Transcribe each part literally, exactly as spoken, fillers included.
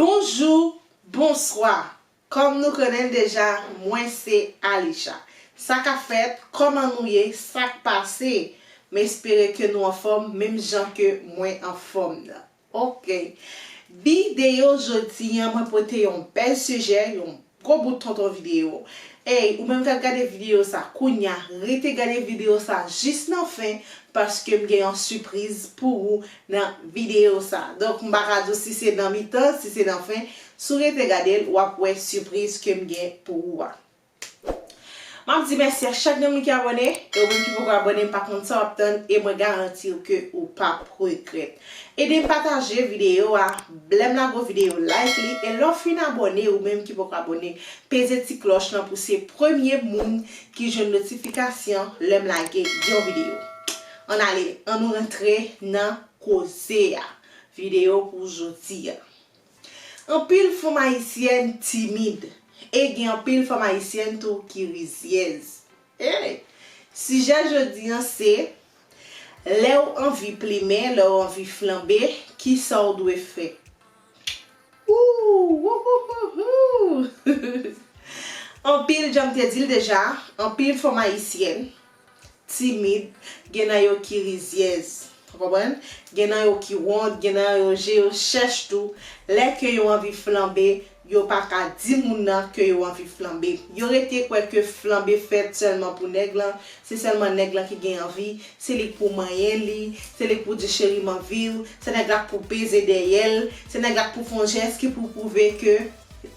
Bonjou, bonswa. Kòm nou konnen l deja, mwen se Alisha. Sa k ap fèt? Kòman nou ye? Sa k pase? M espere ke nou anfòm menm jan ke mwen anfòm nan. Ok. Videyo jodi an, mwen pote yon bèl sijè, yon gwo bout tonton videyo. Ey, ou menm k ap gade videyo sa kounya, rete gade videyo sa jis nan fen, paske m gen yon sipriz pou ou nan videyo sa. Donk, m pa ka di w si se nan mitan, si se nan fen. Si w rete gade l, w ap wè sipriz ke m gen pou ou a. M ap di mèsi a chak grenn moun ki abòne, e ou menm ki poko abòne, m pa konn sa w ap tann, e mwen garanti w ke ou p ap regrèt. Ede m pataje videyo a, lè m lage yon videyo, like li, e lè w fin abòne, ou menm ki poko abòne, peze ti klòch lan pou se premye moun ki jwenn notifikasyon lè m lage yon videyo. Ann ale, ann nou rantre nan koze a. Videyo pou jodi a. Anpil fanm ayisyèn timid, e gen anpil fanm ayisyèn tou ki rizyèz. Ey! Sijè jodi an se, lè w anvi plimen, lè w anvi flanbe, kisa w dwe fè? Ooh, wouhouhouhou. Anpil, jan m te di l deja, anpil fanm ayisyèn timid, gen nan yo ki rizyèz. Ou konprann? Gen nan yo ki wont, gen nan yo je yo chèch tou. Lè ke yo anvi flanbe, yo pa ka di moun nan ke yo anvi flanbe. Yo rete kwè ke flanbe fèt sèlman pou nèg lan, se sèlman nèg lan ki gen anvi, se li k pou manyen li, se li k pou di cheri m anvi w, se nèg la k pou peze dèyè l, se nèg la k pou fè yon jès ki pou pwouve ke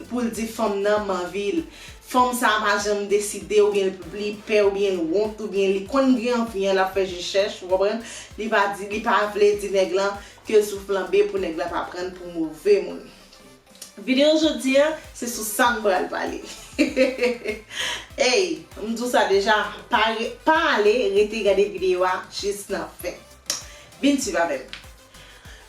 pou l di fanm nan m anvi l. Fanm sa a pa janm deside oubyen li pè oubyen l wont oubyen li konn gen anvi an l ap fè je chèch, ou konprann? Li pa di, li pa vle di nèg lan ke l sou flanbe pou nèg la pa pran l pou move moun. Videyo jodi an, se sou sa m pral pale. Ey, m di w sa deja, pa, pa ale, rete gade videyo a jis nan fen. Vin swiv avè m.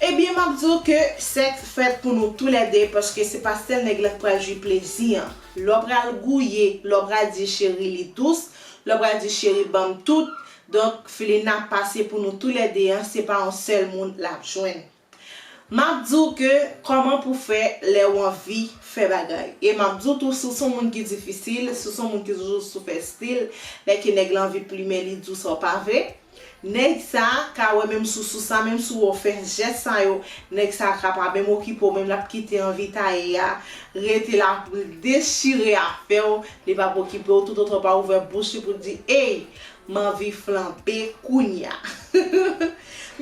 Ebyen, m ap di w ke sèks fèt pou nou toulède, paske se pa sèl nèg la k pral jwi plezi an. Lè w pral gouye, lè w pral di cheri li dous, lè w pral di cheri ban m tout, donk, feeling nan ap pase pou nou toulède an, se pa yon sèl moun l ap jwenn. M ap di w ke kòman pou fè lè w anvi fè bagay. E m ap di w tou, si w se yon moun ki difisil, si w se yon moun ki toujou sou fè stil, lè ke nèg la anvi plimen li di w sa w pa vle, nèg sa a ka wè menm si w sou sa, menm si w fè jès sa yo, nèg sa a ka pa menm okipe w, menm l ap kite anvi taye a, rete la pou l dechire afè w, li p ap okipe w, toutotan w pa ouvè bouch li pou l di, ey, m anvi flanbe kounya.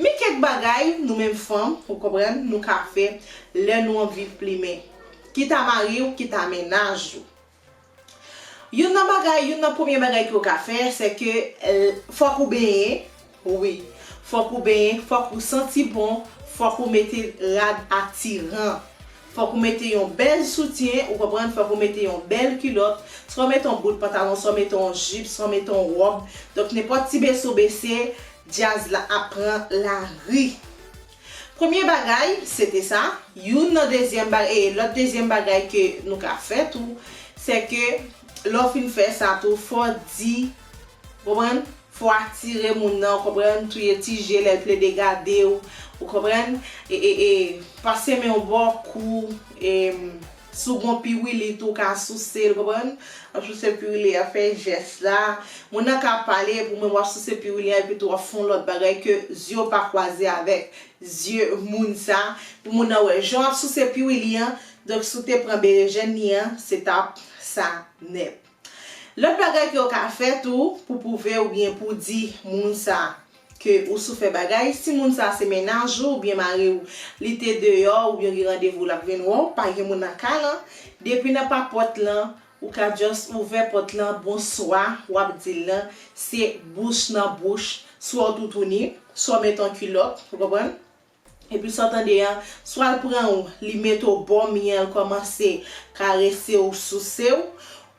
Men kèk bagay, nou menm fanm, ou konprann, nou ka fè lè nou anvi plimen. Kit a mari w, kit a mennaj ou. Youn nan bagay, youn nan premye bagay ke w ka fè, se ke, eh, fòk ou benyen. Wi. Fòk ou benyen, fòk ou santi bon, fòk ou mete rad atiran. Fòk ou mete yon bèl soutyen, ou konprann, fòk ou mete yon bèl kilòt. Swa w mete yon bout pantalon, swa w mete yon jip, swa w mete yon wòb. Donk, nenpòt ti bese w bese, djaz la ap pran lari. Premye bagay, se te sa. Youn nan dezyèm bagay, e lòt dezyèm bagay ke nou ka fè tou, se ke lè w fin fè sa tou, fò w di, konprann? Fò w atire moun nan, konprann? Touye ti je lè l plede gade w, ou konprann? E, e, e, pase men w bò kou, e, si w gon piwili tou, w ka souse l, konprann? W ap souse piwili a, fè jès la. Moun nan ka pale, epi w menm w ap souse piwili a, epi tou w ap fè yon lòt bagay ke zye w pa kwaze avèk zye moun sa, pou moun nan wè jan w ap souse piwili an. Donk, si w te pran berejèn li an, se t ap sa nèt. Lòt bagay ke w ka fè tou, pou pwouve oubyen pou di moun sa ke ou sou fè bagay, si moun sa se mennaj ou oubyen mari w, li te deyò oubyen gen randevou l ap vin wè w, pa gen moun nan kay lan, depi nan pa pòt lan, ou ka just ouvè pòt lan, bonswa, w ap di l lan, se bouch nan bouch, swa w toutouni, swa w met yon kilòt, ou konprann? Epi sa w tande an, swa l pran w, li mete w bò mi an, l kòmanse karese w, souse w,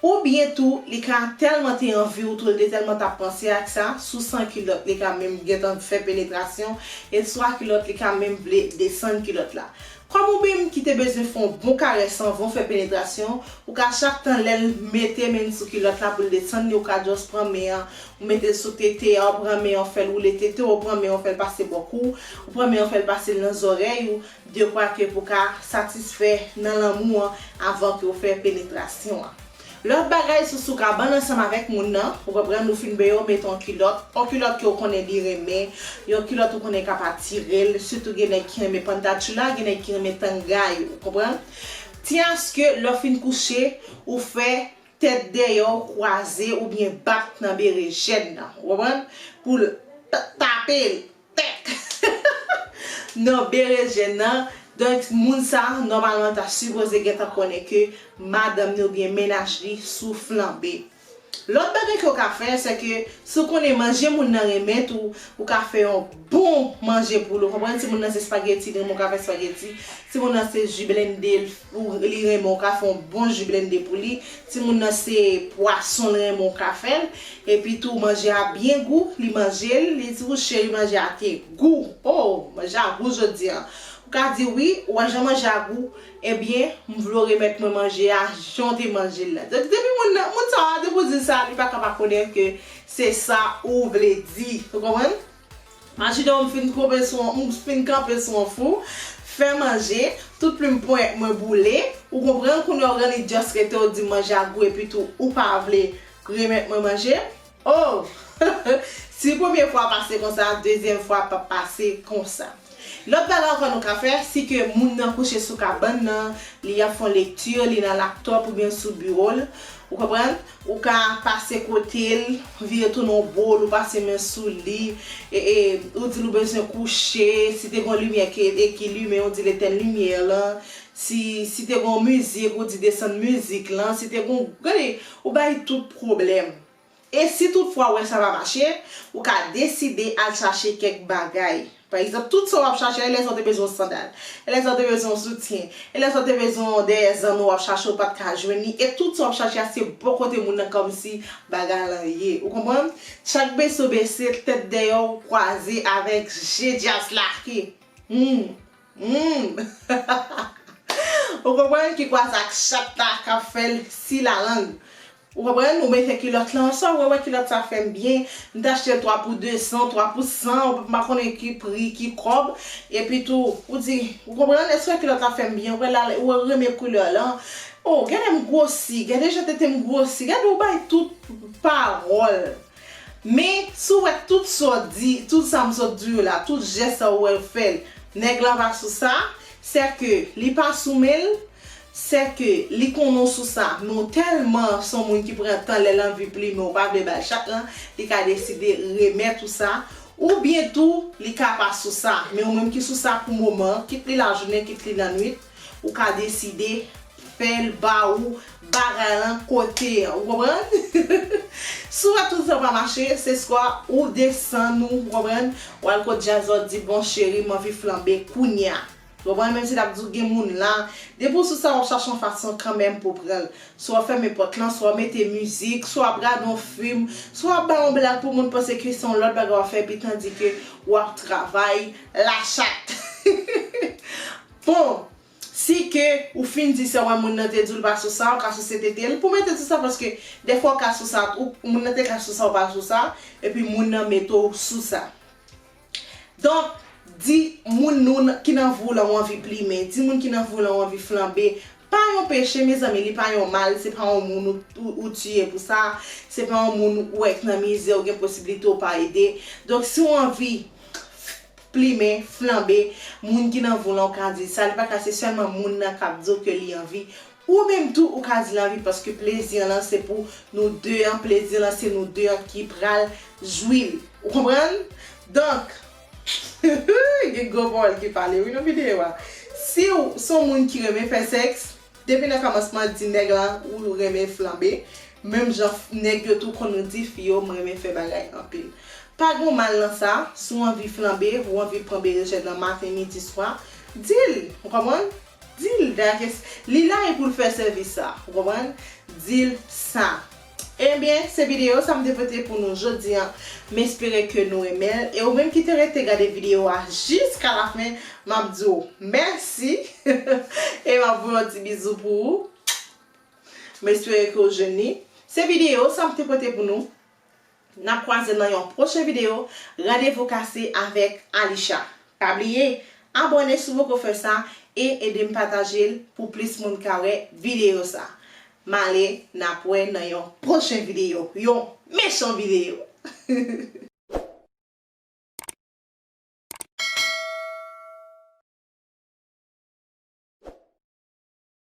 oubyen tou, li ka tèlman te anvi w tou, li te tèlman t ap panse ak sa, sou san kilòt, li ka menm gentan fè penetrasyon, e swa kilòt, li ka menm vle desann kilòt la. Kòm ou menm ki te bezwen fè yon bon karès anvan w fè penetrasyon, ou ka chak tan lè l mete men l sou kilòt la pou l desann li, ou ka just pran men an, ou mete l sou tete a, ou pran men an, ou fè l woule tete, ou pran men an, ou fè l pase bò kou, ou pran men an, ou fè l pase l nan zòrèy ou, dekwa ke pou ka satisfè nan lanmou an avan ke w fè penetrasyon an. Lòt bagay, si w sou kabann ansanm avèk moun nan, ou konprann, ou fin benyen, w mete yon kilòt, yon kilòt ke w konnen li renmen, yon kilòt ou konnen k ap atire l, sitou gen nèg ki renmen pantatchou la, gen nèg ki renmen tangay, ou konprann? Ti aske lè w fin kouche, ou fè tèt dèyè w kwaze oubyen bat nan berejèn nan, ou konprann? Pou l t- tape l tèk nan berejèn nan. Donk, moun sa, nòmalman, ta sipoze gentan konnen ke madanm li oubyen mennaj li sou flanbe. Lòt bagay ke w ka fè, se ke si w konnen manje moun nan renmen tou, ou ka fè yon bon manje pou li. Ou konprann? Si moun nan se espageti li renmen, ou ka fè espageti. Si moun nan se ji blende l, ou, li renmen, ou ka fè yon bon ji blende pou li. Si moun nan se pwason l renmen, ou ka fè l. Epi tou, manje a byen gou, li manje l, li di w, "Cheri, manje a te gou. Oh, manje a gou jodi a." Ou ka di, "Wi, ou wè jan manje a gou, ebyen, m vle w remèt mwen manje a, jan w te manje l la." Donk, depi moun nan, moun sa a, depi w di l sa, li pa ka pa konnen ke se sa ou vle di. Ou konprann? Imajine w, m fin kanpe sou, m fin kanpe sou yon fou, fè manje, tout plim pwen mwen boule, ou konprann, kounye a w rann li just rete, w di manje a gou, epi tou, ou pa vle remèt mwen manje. Oh! Si premye fwa pase konsa, dezyèm fwa p ap pase konsa. Lòt bagay ankò nou ka fè, si ke moun nan kouche sou kabann nan, li ap fè yon lekti, li nan laptop oubyen sou biwo l, ou konprann? Ou ka pase kote l, vire tounen w bo l, ou pase men sou li, e, e, ou di l ou bezwen kouche, si te gon limyè ki, e, ki limen, ou di l etèn limyè lan, si, si te gon mizik, ou di desann mizik lan, si te gon, gade, ou bay tout pwoblèm. E si toutfwa ou wè sa pa mache, ou ka deside al chache kèk bagay. Pa egzanp, tout sa w ap chache a, e lè sa w te bezwen yon sandal, e lè sa w te bezwen yon soutyen, e lè sa w te bezwen yon dèyè zanno w ap chache, ou pa t ka jwenn li, e tout sa w ap chache a, se bò kote moun nan kòmsi bagay lan ye. Ou konprann? Chak beso bese, tèt dèyè w kwaze avèk je djaz lake. Hmm. Hmm. Ou konprann? Ki kwaze ak chat la k ap fè l si lalang. Ou konprann? Ou mete kilòt lan, sa w wè kilòt sa fè m byen. M t achte l twa pou de san, twa pou san, ou pa konnen ki pri, ki kòb. Epi tou, ou di, ou konprann? Èske kilòt la fè m byen? Ou wè la, ou renmen koulè lan. Oh, gade m gwosi, gade jan tete m gwosi, gade ou bay tout pawòl. Men, si w wè tout sa w di, tout sa m sot di w la, tout jès sa w wè l fè l, nèg lan pa sou sa, sèke li pa sou men l, sèke li konnen w sou sa, men w tèlman se yon moun ki pran tan lè l anvi plimen w, ou pa vle ba l chat lan, li ka deside remèt ou sa, oubyen tou, li ka pa sou sa, men ou menm ki sou sa pou moman, kit li lajounen, kit li lannwit, ou ka deside fè l ba ou bagay lan kote an, ou konprann? Si w wè tout sa pa mache, se swa ou desann ou, ou konprann? W al kot djaz la, w di, "Bon, cheri, m anvi flanbe kounya." Ou konprann? Menm si l ap di w gen moun la, depi w sou sa, w ap chache yon fason kanmenm pou w pran l. Swa w fèmen pòt lan, swa w mete mizik, swa w ap gade yon fim, swa w ap bay yon blag pou moun panse ke se yon lòt bagay w ap fè, epi tandike w ap travay lachat. Bon, si ke ou fin di sa, wè moun nan te di w l pa sou sa, ou ka souse tete l pou mete sou sa, paske dèfwa ou ka sou sa, ou, moun nan te ka sou sa, ou pa sou sa, epi moun nan mete w sou sa. Donk, di moun nou ki nan vi w lan ou anvi plimen, di moun ki nan vi w lan ou anvi flanbe, pa yon peche, mezanmi, li pa yon mal, se pa yon moun ou, ou, ou tiye pou sa, se pa yon moun ou wè k nan mizè, ou gen posiblite ou pa ede. Donk, si w anvi plimen, flanbe, moun ki nan vi w lan, ou ka di l sa. Li pa ka se sèlman moun nan k ap di w ke li anvi. Ou menm tou, ou ka di l anvi, paske plezi an lan se pou nou de an, plezi an lan se nou de an ki pral jwi l. Ou konprann? Donk, gen gwo pawòl ki pale wi nan videyo a. Si w se yon moun ki renmen fè sèks, depi nan kòmansman di nèg la ou renmen flanbe, menm jan f- nèg yo tou konn di fi yo, "M renmen fè bagay anpil." Pa gen mal nan sa, si w anvi flanbe, ou anvi pran berejèn nan maten, midi, swa, di l, ou konprann? Di l, dayè, li la e pou l fè sèvis sa, ou konprann? Di l sa. Ebyen, se videyo sa m te pote pou nou jodi a. M espere ke nou renmen l. E ou menm ki te rete gade videyo a jiska la fen, m ap di w mèsi. E m ap voye yon ti bizou pou ou. M espere ke w jwenn li. Se videyo sa m te pote pou nou. N ap kwaze nan yon pwochen videyo. Randevou kase avèk Alisha. Pa bliye, abòne si w poko fè sa e ede m pataje l pou plis moun ka wè videyo sa. M ale, n ap wè nan yon pwochen videyo. Yon mechan videyo.